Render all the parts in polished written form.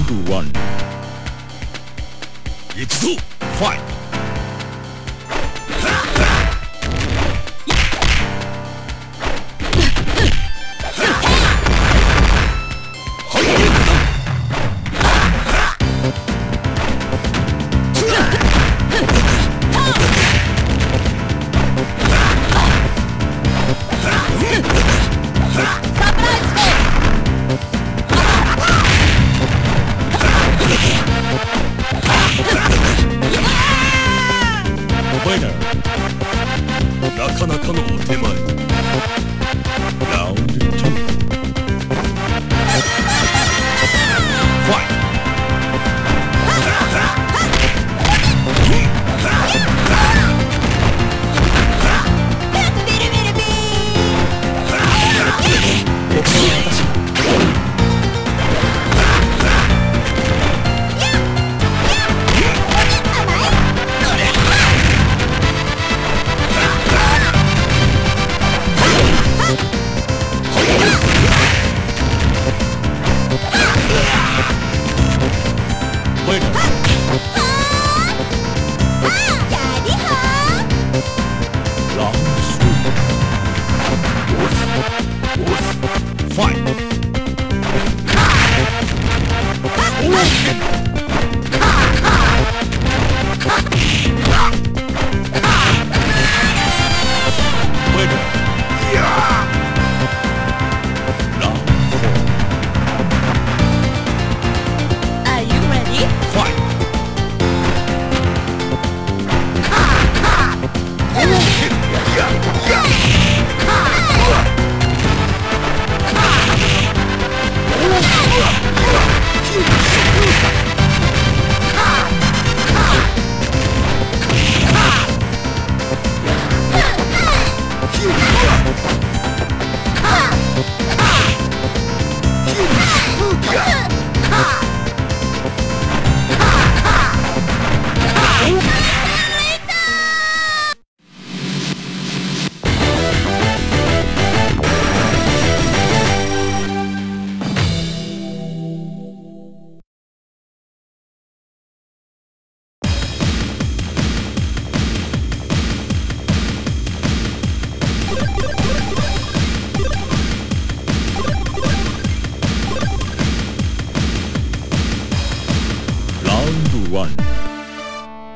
Round 1. 行くぞ。ファイト。なかなかのお手前。ラウンド2。ファイト。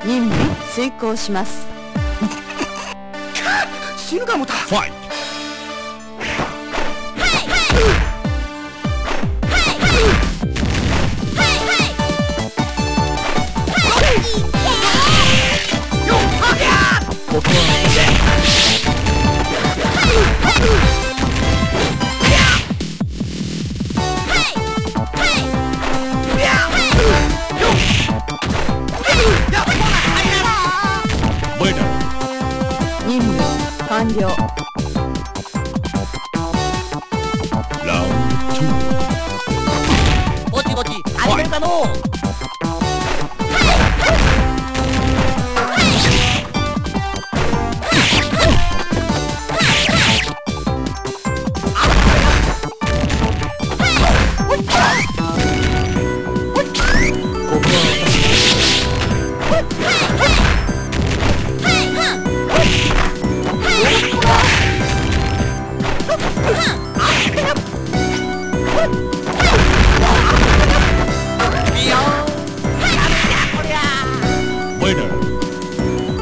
任務遂行します。死ぬかもた。ファイト。任務完了。ラウンド2。ぼちぼち始めるかのう。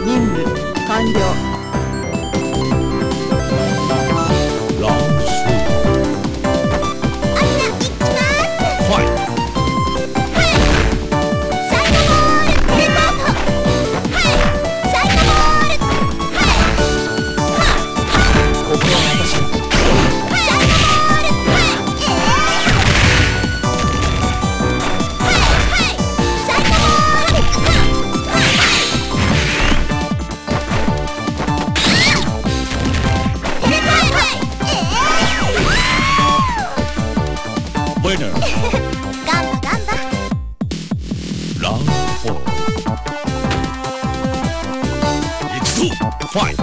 任務完了。ファイト。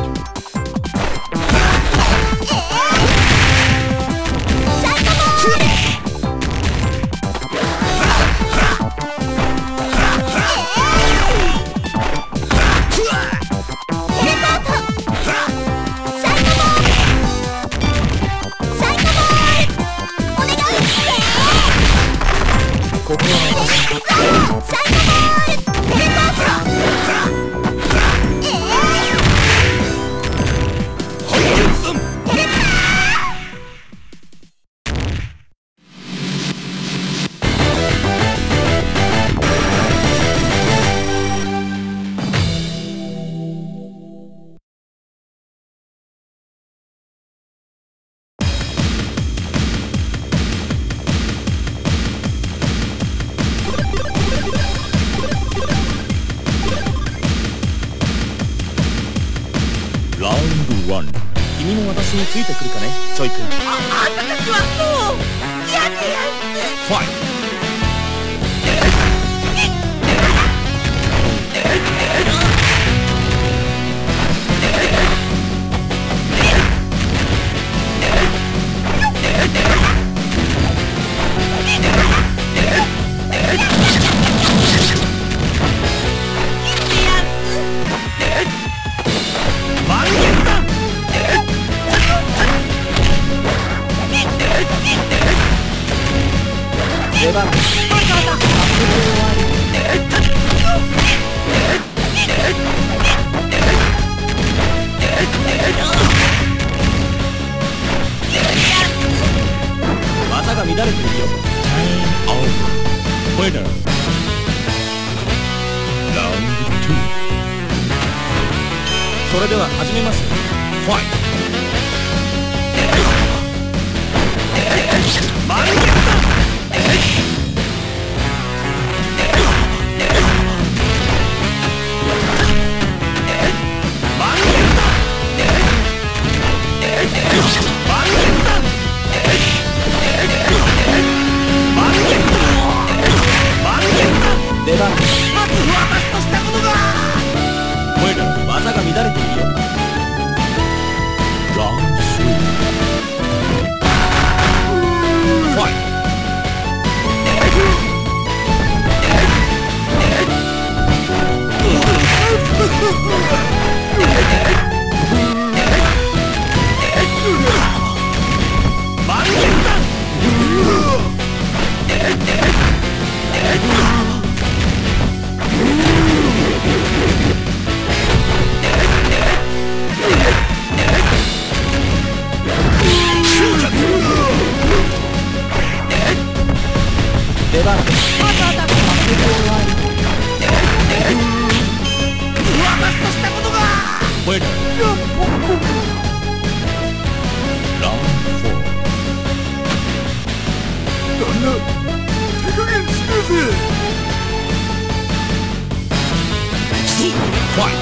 についてくるかね、チョイ君。あんたたちはもう嫌でやんす。ファイト。出番。技が乱れているよ。 Time over. Winner. Round 2. それでは始めます。 Fight. 満月だ。出番。まず私としたことが。技が乱れているよ。 Round 3. Fight. 満月だ。出番。私としたことが。 Winner. Round 4. 旦那、手加減しねえぜ。 Fight.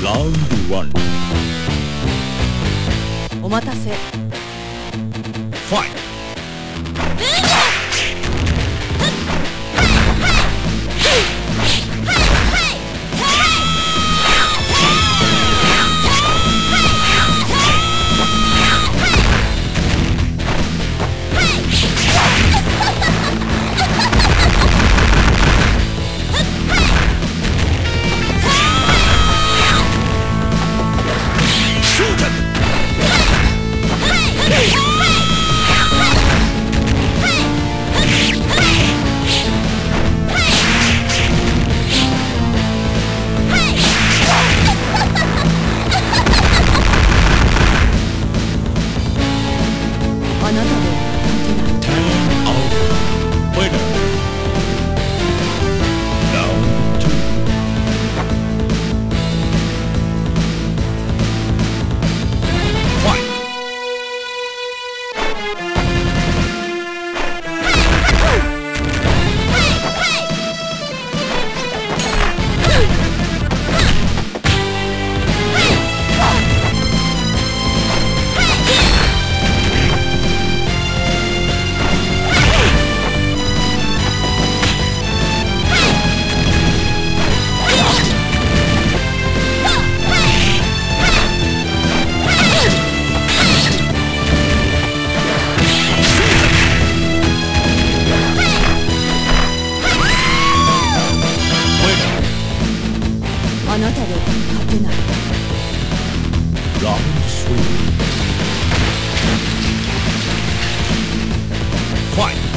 Round 1. お待たせ。 Fight. Hey! ファイト。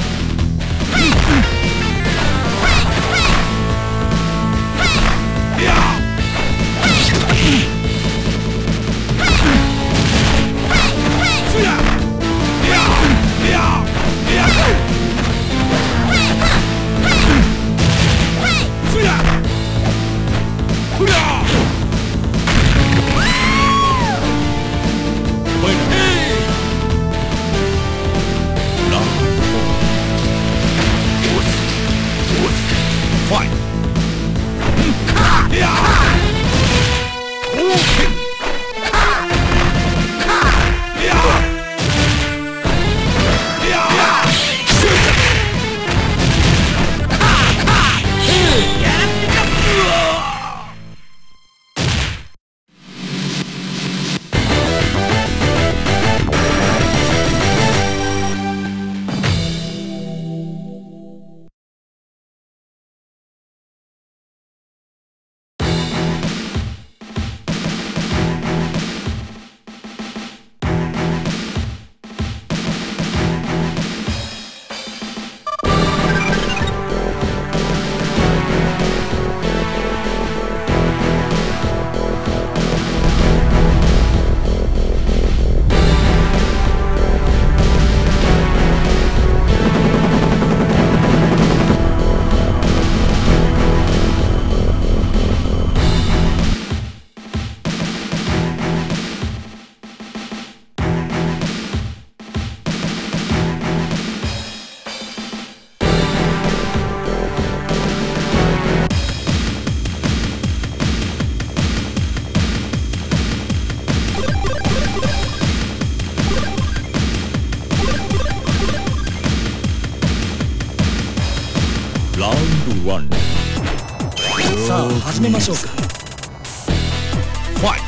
さあ始めましょうか。ファイト。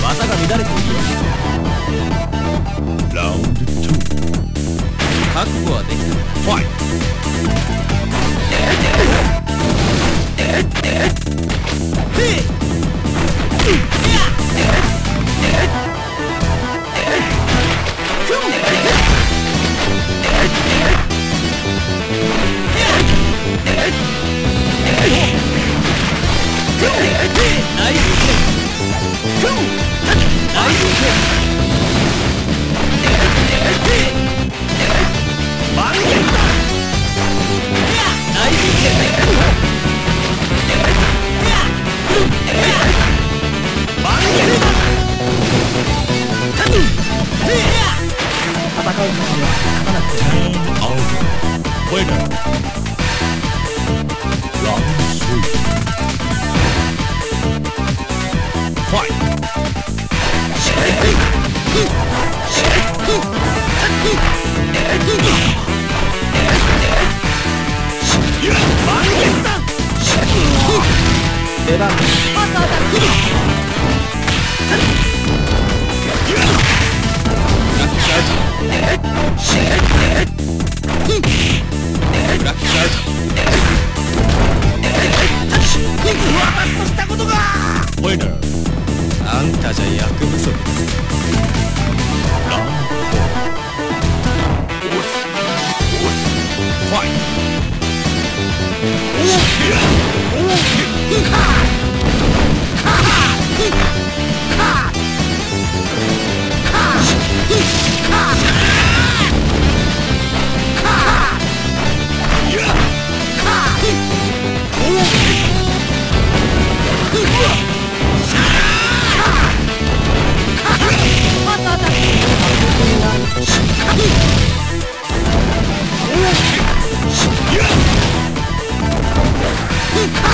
技が乱れているよ。ラウンド2。覚悟はできた。ファイト。ナイス。戦う時は勝たなくては。出番。私としたことが。あんたじゃ役不足です。ラウンド4。オスオスファイト。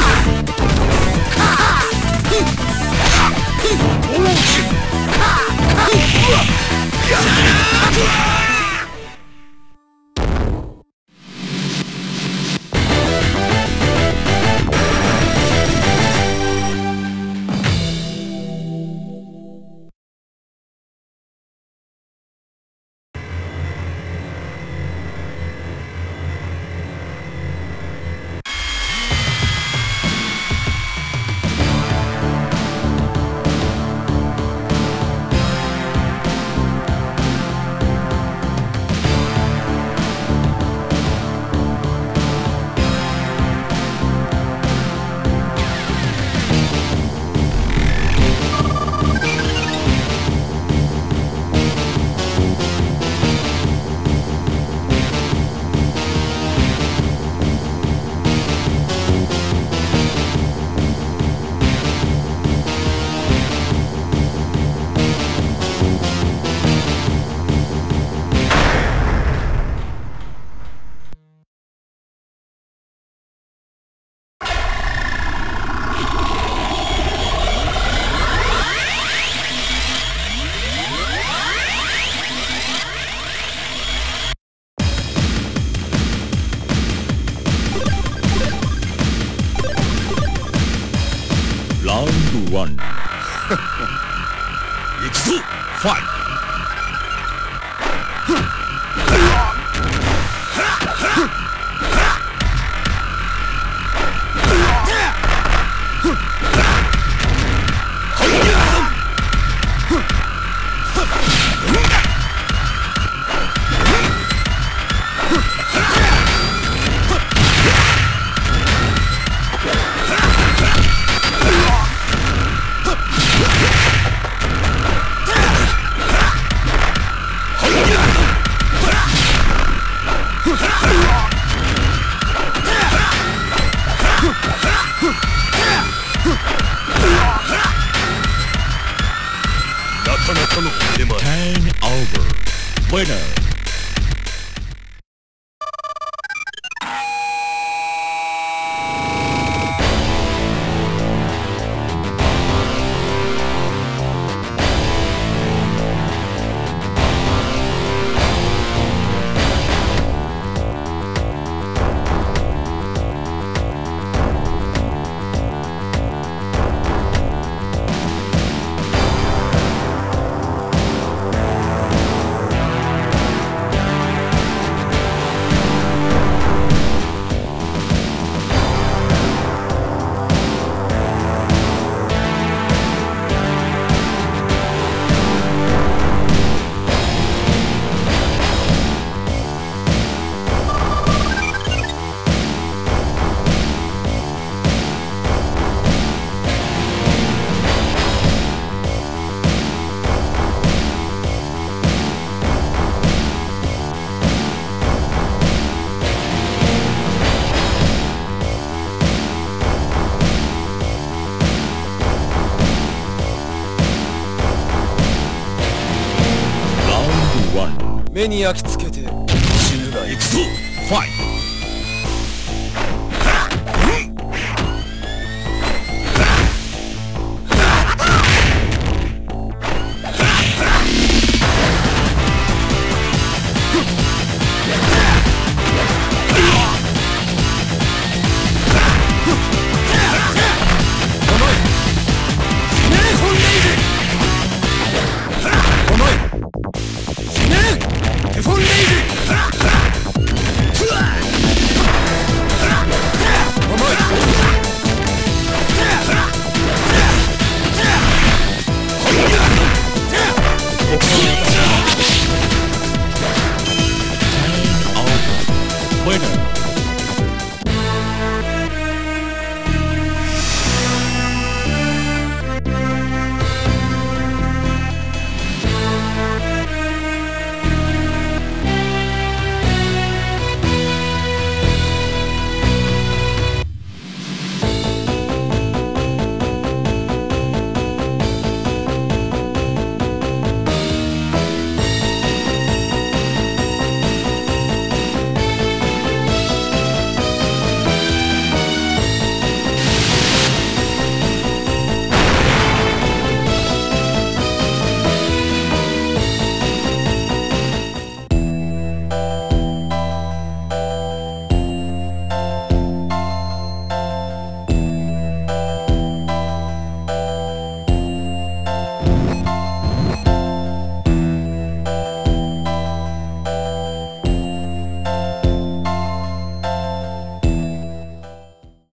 お。1. 行くぞ。ファイト。Turn over. Winner. 目に焼き付けて死ぬが行くぞ。